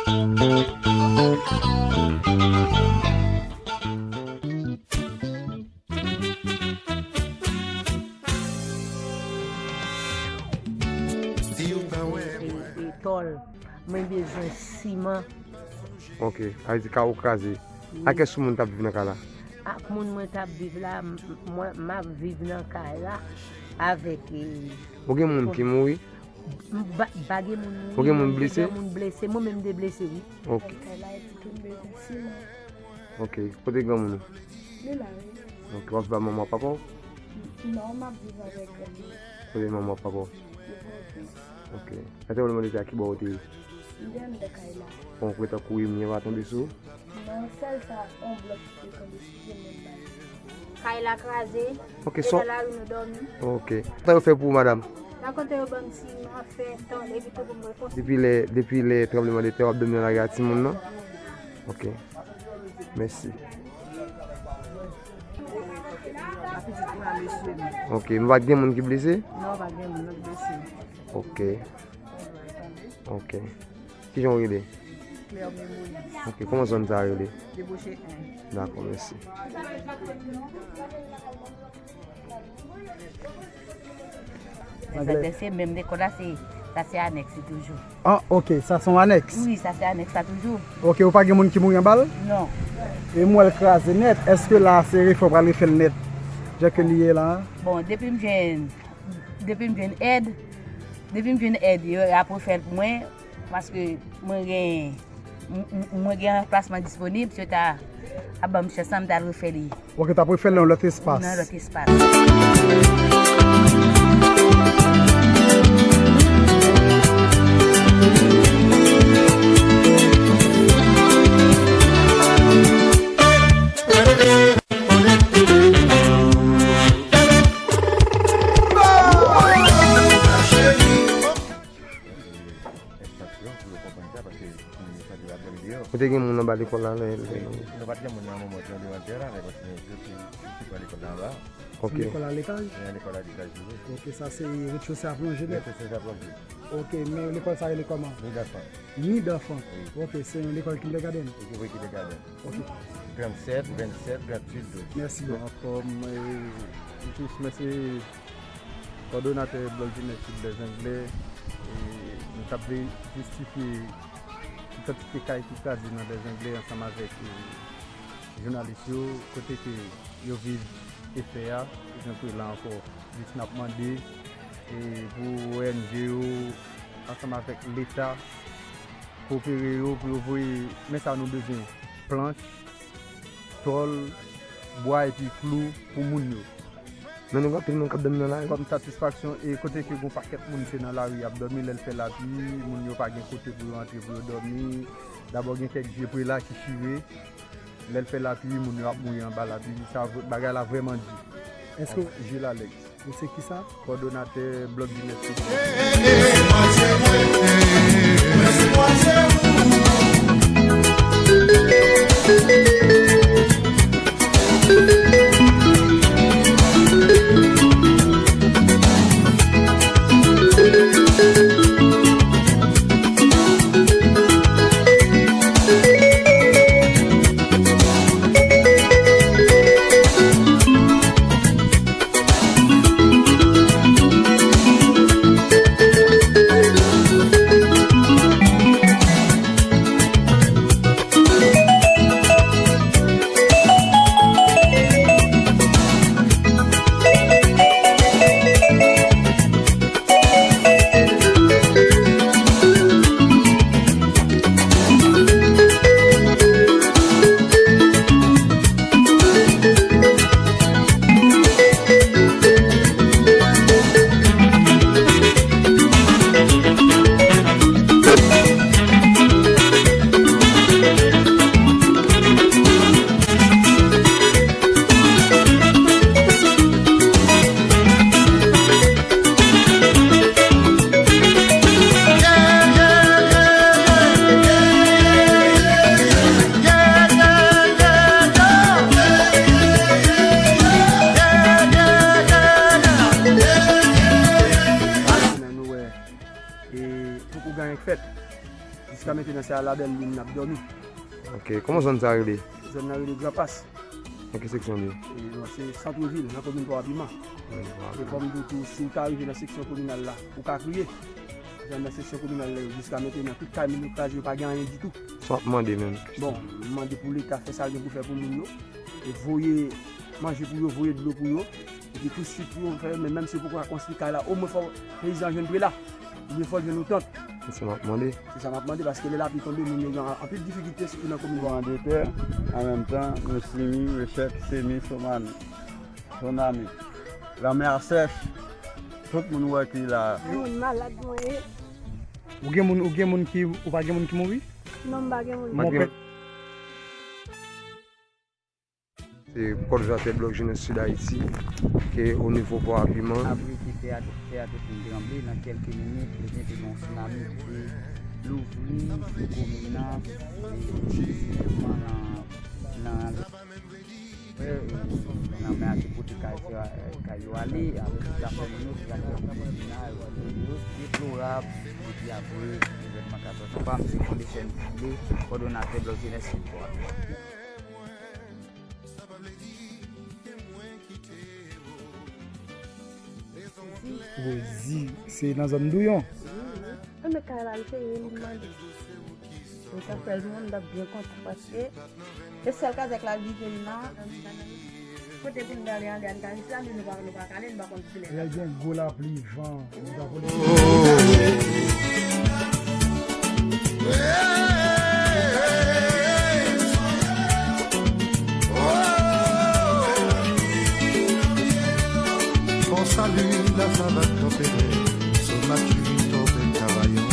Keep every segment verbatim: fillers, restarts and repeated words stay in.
E, e tòl. Mwen bezwen siman. Ok, sa vle di kay ou kraze. Wi. Ak kiyès moun t ap viv nan kay la? Ak moun mwen t ap viv la, m, m, mwen, m ap viv nan kay la avèk, e, Ou gen moun ki mouri? M pa, pa gen moun mouri, Ou gen moun men blese? Gen moun blese, mwen menm m te blese, wi. Ok. Kay la, epi tou m bezwen siman. Ok, kote granmoun ou? Li la, wi. Ok, w ap viv ak manman w ak papa w? Non, m ap viv avèk granmoun. Kote manman w ak papa w? Li Pòtoprens. Ok. Nan tranblemanntè a, ki bò w te ye? M te anndan kay la. Bon, ou kwè tankou yon mye pa tonbe sou ou? Non, sèl sa, yon blòk ki te tonbe sou timoun nan. Kay la kraze, Ok, e so nan lari nou dòmi. Ok. Sa yo fè pou ou, madanm? Nan kote yo ban m siman, fè, tòl, epi tou pou m rekonstwi. Depi lè, depi lè tranblemanntè a, w ap dòmi nan lari a timoun nan? Ok. Mèsi. Ok, men pa t gen moun ki blese? Non, pa t gen moun ki blese. Ok. Ok. Kijan w rele? Claire Moïse. Ok, kòman zòn sa a rele? Deboche en. Dakò, mèsi. Sa se menm lekòl la, se, sa se anèks li toujou. Ah, ok, sa se yon anèks? Wi, sa se anèks la toujou. Ok, ou pa gen moun ki mouri anba l? Non. E m wè l kraze nèt. Èske la se refè w pral refè l nèt? Jan ke li ye la? Bon, depi m jwenn, depi m jwenn èd, depi m jwenn èd, yo ap refè l pou mwen, paske mwen gen, m, m, mwen gen anplasman disponib, si yo ta ap ban m chans lan, m ta al refè li. Ok, t ap refè l nan lòt espas. Nan lòt espas. Espas yo pou yo konprann sa, paske moun yo santi yo ap dòmi deyò. Ou te gen moun anba lekòl la lè, lè... Wi, nou pa t gen moun nan moman tranblemanntè la, men kontinye di yo ki, ki pran lekòl la anba. Ok. Lekòl a letaj? Wi, lekòl a letaj, wi. Ok, sa se rez-de-chaussée a plonje nèt? Rez-de-chaussée a plonje. Ok, men lekòl sa rele kòman? Nid d'enfants. Nid d'enfants. Wi. Ok, se yon lekòl kindergarten? Wi, kindergarten. Ok. Trannsèt, vennsèt, tranntuit, douz. Mèsi. Bon, anfòm, e, jis mèsi. Kòdonatè Blòk Jenès Sid Lèzenglè, e, nou t ap vle jistifye, nou t ap site kay ki kraze nan Lèzenglè ansanm avèk, e, jounalis yo, kote ke yo viv efè a, e donk la ankò, jis n ap mande, e, pou O N G yo, ansanm avèk Leta, koopere yo pou yo voye, men sa nou bezwen, planch, tòl, bwa epi klou pou moun yo. Men nou gen anpil moun k ap dòmi nan lari. Kòm satisfaksyon, e kote ke gon pakèt moun se nan lari y ap dòmi, lè l fè lapli, moun yo pa gen kote pou yo antre pou yo dòmi. Dabò gen kèk vye prela ki chire. Lè l fè lapli, moun yo ap mouri anba lapli. Sa vre, bagay la vrèman di. Èske... Jules Alex. Ou se kisa? Kòdonatè Blòk Jenès Sid. Mentnan se a Labèl Lin n ap dòmi. Ok, kòman zòn sa rele? Zòn nan rele Gran Pas. Nan ki seksyon li ye? E, bon, se sant vil, nan komin Pòtoprens. Komin Pòtoprens. E fò m di w tou, si w ta rive nan seksyon kominal la, ou ka kriye. Paske nan seksyon kominal la, jiska mentnan, tout kay moun yo kraze, yo pa gen anyen ditou. Sa w ap mande menm? Bon, m mande pou Leta fè sa l gen pou fè pou moun yo. E voye manje pou yo, voye dlo pou yo. Epi tousuit pou yo fè, men menm si yo poko ka konstwi kay la, omwen fò peyizan jwenn prela. Oubyen fò l jwenn yon tant. Se sa m ap mande. Se sa m ap mande, paske lè lapli tonbe, moun yo gen anpil difikilte, sitou nan komin. Tremblemanntè, an menm tan, nou simi, rechèk, semi, somani, sonami. Lanmè a sèch, tout moun wè ki la. Moun malad mwen ye. Ou gen moun, ou gen moun ki, ou pa gen moun ki mouri? Non, m pa gen moun. Mon pè. Se kòdonatè blòk jenès Sid Ayiti, ke o nivo Pòtoprens. Abri ki tè a, tè a te fin tranble, nan kèlke minit, li te gen yon tsunami ki te louvri komin nan, e, nan, nan, e, lanmè a te pote kay, kay yo ale, avèk zafè moun yo, ki zafè moun yo, deplorab, epi apre evènman katòz novanm, se Fondesèn Dilo, kòdonatè blòk jenès Sid Pòtoprens. Rosie, se nan zòn Douyon. Wi, wi. Ann met kay la, li sere, li mande. Li ka fè l moun, m t ap byen kontan paske e sèl kazèk la li gen la. Kote pou n ale, ale, ann kay la, nou pa, nou pa ka ale, nou pa konn si lè. Lè gen gwo lapli, van, Bon salut, la savate tempérée, son maturité au cabayon.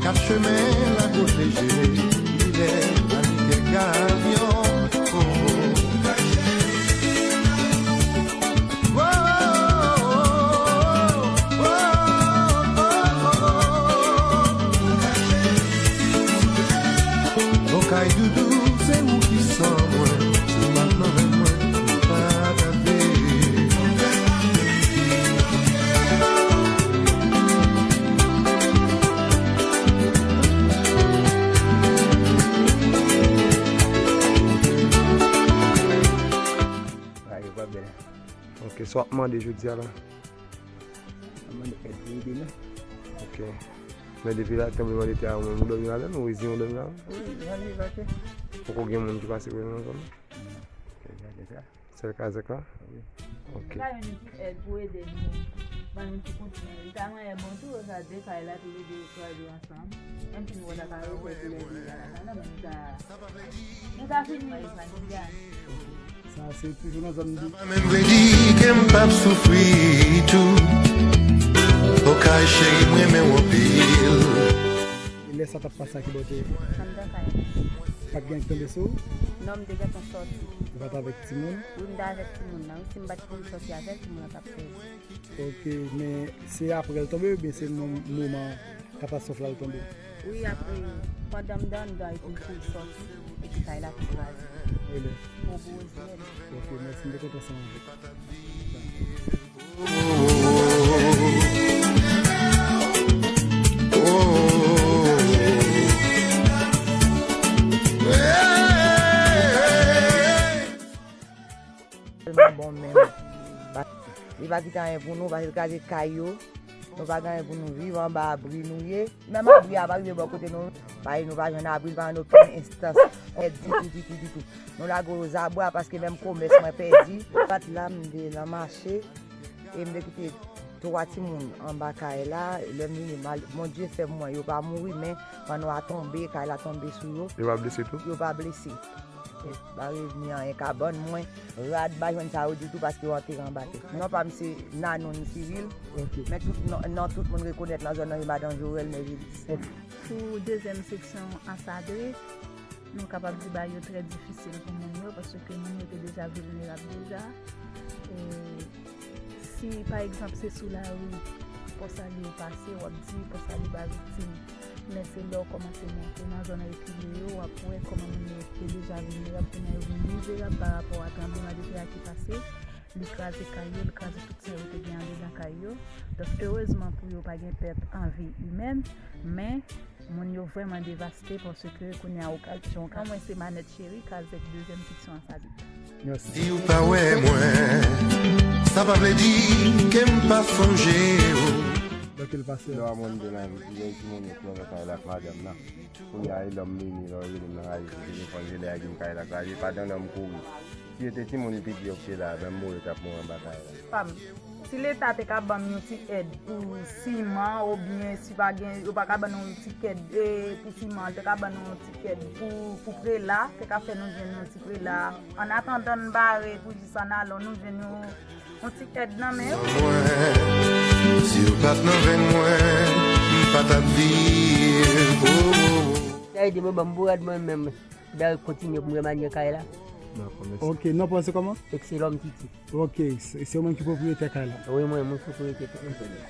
Quatre chemins, la côte légère, il est à quelques avions. Oh, oh. Bon kay doudou, se ou ki san mwen. Si w pa t nan men mwen, m pa t ap viv. Bagay yo pa bèl. Ok, sa w ap mande jodi a la? Mwen mande èd pou ede nou. Ok. Men depi la, tranblemanntè a, ou menm ou dòmi ladan l, ou rezin ou dòmi ladan l? Wi, mwen rezin paske poko gen moun ki pase wè nan zòn nan? Non. Ok. Gade sa. Sèl kazèk la? Wi. Ok. Li ta jwenn yon ti èd pou ede nou. Ban nou ti kout men. Li ta manyen bon tou, sa de kay la, tou le de kraze ansanm. Menm si nou pa ta ka refè koulè peyi a la, sa non, men nou ta, nou ta fini, nou ta fini. Sa se toujou nan zòn Dou. Sa pa menm vle di ke m p ap soufri tou. Okay cheri, m renmen w anpil. E lè sa t ap pase a, ki bò w te ye? Anndan kay la. Pa t gen k tonbe sou ou? Non, m te gentan sòti. Ou pa t avèk timoun? Wi, m te avèk timoun nan. Wi, si m pa t kouri sòti avè l, timoun nan t ap pèdi. Ok, men se apre l tonbe oubyen se nan moman katastwòf la l tonbe? Wi, apre, pandan m te anndan, epi l kouri sòti, epi kay la te kraze. Wi, lè. Gwo gwo zye l. Ok, mèsi, m te kontan sa anpil. Tèlman bon menm. Li pa kite anyen pou nou, paske l kraze kay yo. Nou pa gen anyen pou nou viv, anba abri nou ye. Menm abri a pa rive bò kote nou. Paske nou pa jwenn abri, pa jwenn okenn enstans èd ditou, ditou, ditou. Nou lage w zabwa paske menm komès mwen pèdi. Bat la, m te nan mache, e m te kite twa timoun anba kay la. Lè m vini, mal, Bondye fè mwen, yo pa mouri, men pano a tonbe, kay la tonbe sou yo. Yo pa blese tou? Yo pa blese. Pa revni anyen ka ban mwen, rad, pa jwenn sa yo ditou paske yo antere anba tè. Non pa m se Nanoun Cyril, ok, men tout non, non tout moun rekonèt nan zòn nan se Madan Jorel Mervelis. Ok. Pou dezyèm seksyon ansadre, nou kapab di bagay yo trè difisil pou moun yo, paske moun yo te deja vilnerab deja. E si, pa egzanp, se sou lari Pòsali ou pase, w ap di Pòsali pa viktim. Men se lè w kòmanse monte nan zòn rekile yo, w ap wè kòman moun yo te deja vilnerab, kounye a yo vin mizerab pa rapò a tranblemanntè a ki pase. Li kraze kay yo, li kraze tout sa yo te gen andedan kay yo. Donk, erezman pou yo, pa gen pèt an vi imèn, men moun yo vrèman devaste paske kounye a Okap, Jean Okap, mwen se Manèt Cheri, Kazèk dezyèm seksyon an Sabi. Mèsi. Si w pa wè mwen, sa pa vle di ke m pa sonje w. Donk, il pase. Lè w ap monte nan vi, gen timoun yo plonje kay la ak madanm nan. Kounye a, e lè m vini, lè w rele m nan raje sou telefòn, je lè a di m kay la kraze, pa tande m kouri. Si yo te timoun piti yo ki te la, menm mouri t ap mouri anba kay la. Pa m. Si Leta te ka ban m yon ti èd pou siman, oubyen si pa gen, yo pa ka ban nou yon ti èd, e, pou siman, te ka ban nou yon ti èd pou, pou prela, te ka fè nou jwenn yon ti prela. An atandan n bare pou jis annalon, nou jwenn yon, yon ti èd nan men yo. Mwen, si w pa t nan venn mwen, m pa t ap viv. Oh, oh, oh. Sa ede mwen, ban m bourad mwen menm. Dayè, kontinye pou mwen remanye kay la. Dakò, mèsi. Ok, non pa w se kòman? Ekselòm Titi. Ok, se, se ou menm ki pwopriyetè kay la? Wi, mwen, mwen pwopriyetè kay la.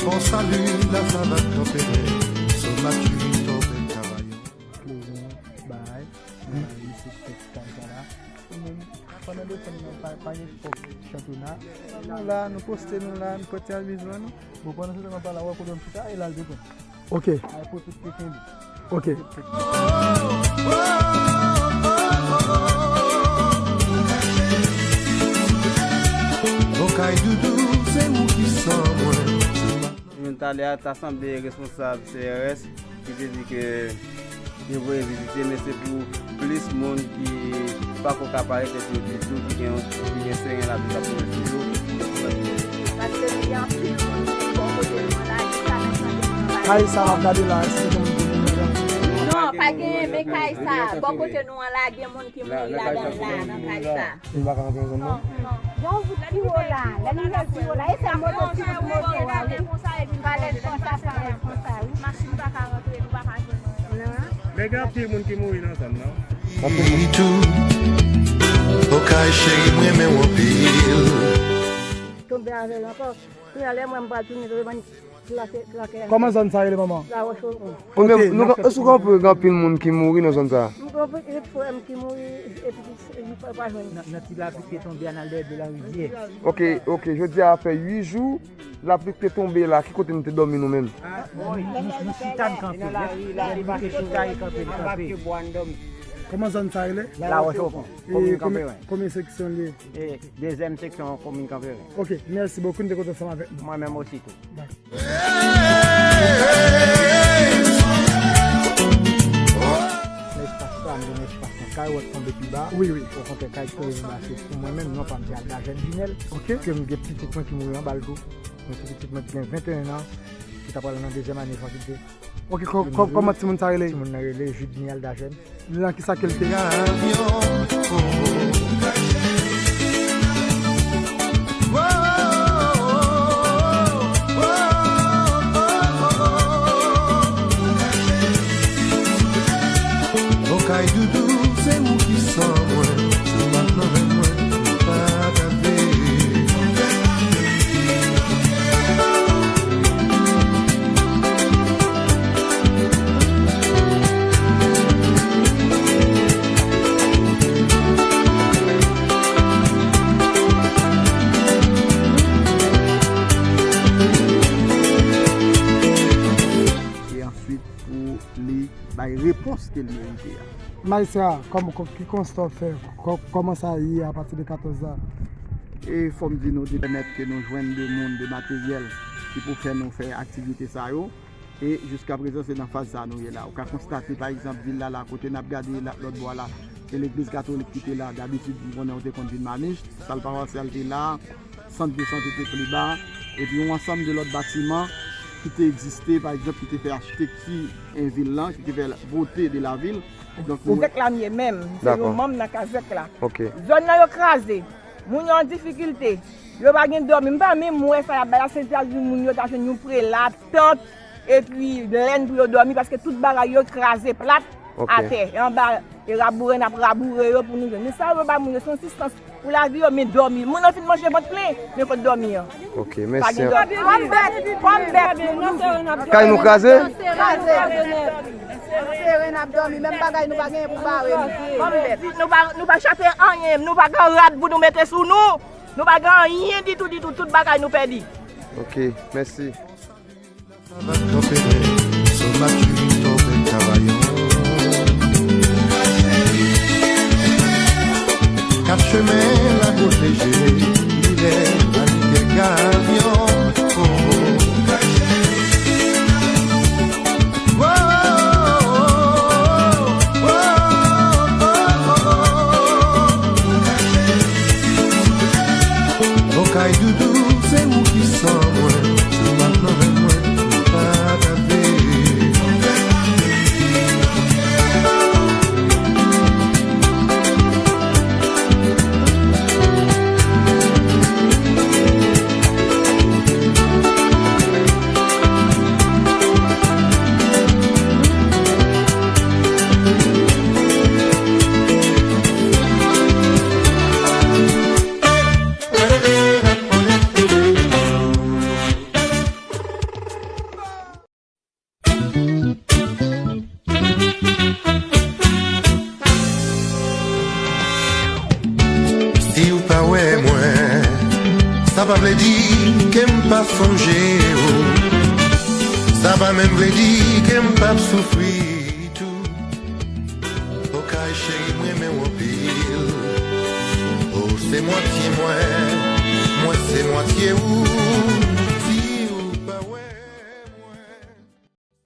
Bon salut, la savate tempérée, son maturité au travail. Plezan, bay, bay, misye ki fè ti kay sa la. Ou menm, pandan desann nan, pa, pa gen fòk chanpyona. Nou la, nou poste, nou la, nou pote amizman nou. Bon, pandan se tan, m ap pale, wè kote m chita, e la l desann. Ok. Ay, pwofit ke kenbe. Ok. Okay, doudou, se ou ki san mwen. Menm talè a, ta sanble responsab C R S ki te di ke yo voye vizite, men se pou plis moun ki pako ka parèt epi yo di tou ki gen, ki gen seren lavi k ap tonbe sou yo. Paske gen anpil moun ki bò kote nou an la, ki pa nan sante. Kay sa w ap gade la, èske gen moun ki mouri ladan l? Non, pa gen, men kay sa, bò kote nou an la, gen moun ki mouri ladan l la, nan kay sa. Li pa ka rantre nan zòn nan? Non, non. Yon vout pi wo la, lè li wè pi wo la, e fè moto, ti vout moto a, wi. Palèd konsa, palèd konsa, wi. Machin pa ka rantre, nou pa ka jwenn anyen. Non. Men gen anpil moun ki mouri nan zòn nan. Anpil moun. Tou, Okay cheri, m renmen w anpil. Tonbe avè l ankò. Kounye a, lè mwen, m pral tounen, tonbe ban Kòman zòn sa rele, manman? Lawòch Okon. Ok, nou, n ap fè. Èske w konprann gen anpil moun ki mouri nan zòn sa? M konprann, gen frè m ki mouri, epi ki, li pa, pa jwenn. Nan, nan ti lapli ki te tonbe a, nan lè de la rivyè. Ok, ok, jodi a fè uit jou, lapli ki te tonbe la, ki kote nou te dòmi nou menm? Ah, nou, nou, nou chita, n kanpe. Lè, lè, lè, nou te chita, e kanpe, n kanpe. Kòman zòn sa rele? Lawòch Okon. E komin Kanperen. Konbyen seksyon li ye? E dezyèm seksyon komin Kanperen. Ok, mèsi bokou, n te kontan ansanm avèk nou. Mwen menm osi tou. Dakò. Nan espas sa, m gen yon espas nan kay, w ap tonbe pi ba. Wi, wi. Okontrè, kay ki tonbe pi ba, se pou mwen menm, non pa m se Aldajèn Jinèl. Ok. Ke m gen pitit mwen ki mouri anba l tou. Yon ti pitit mwen ki gen venteyen an, ki ta pral nan dezyèm ane fakilte. Ok, kò-, kò-, kòman timoun sa rele? Timoun nan rele Judny Aldajèn. Nan kisa ke l te? Okay doudou, se ou ki san mwen. Si w pa t nan venn mwen, m pa t ap viv. E answit pou li bay repons ke l merite a. Maestra, kòm, kò-, ki konsta w fè? Kò-, kòman sa ye apati de katòz la? E fò m di nou, de pèmèt ke nou jwenn de moun, de materyèl ki pou fè nou fè aktivite sa yo. E jiskaprezan, se nan faz sa a nou ye la. Ou ka konstate, pa egzanp, vil la, la, kote n ap gade la, lòt bò a la, se legliz katolik ki te la. Dabitid, m konnen ou te konn vin Manich. Sal pawasyal te la, sant de sante te pi ba, epi yon ansanm de lòt batiman ki te egziste, pa egzanp, ki te fè achitekti, en, vil lan, ki te fè bote de la vil. Donk, nou... Kazèk la m ye menm, se yon manm nan kazèk la. Ok. Zòn nan yo kraze, moun yo an difikilte, yo pa gen dòmi. M pa menm wè sa y ap bay la, se ta di moun yo ta jwenn yon prela, tant, epi lèn pou yo dòmi, paske tout bagay yo kraze plat atè. E anba, e raboure, n ap raboure yo pou nou jwenn. Men sa yo bay moun yo, se yon sistans Pou lavi yo, men dòmi. Moun nan fin manje vant plen, men fòk dòmi an. Ok, mèsi. Kòm bèt, kòm bèt. Kay nou kraze? Kraze. Sere n ap dòmi, menm bagay nou pa genyen pou bare nou. Kòm bèt. Nou pa, nou pa chape anyen, nou pa gen rad pou nou mete sou nou. Nou pa gen anyen ditou, ditou, tout bagay nou pèdi. Ok, mèsi. Kat chemen la pwoteje, li lè la li kè gavyon. Oh, oh. Okay doudou, se ou ki san mwen. Si w pa t nan men mwen, m pa t ap viv. Si w pa wè mwen, sa pa vle di ke m pa sonje w. Sa pa menm vle di ke m p ap soufri tou. Okay cheri, m renmen w anpil. Ou se mwatye mwen, mwen se mwatye ou.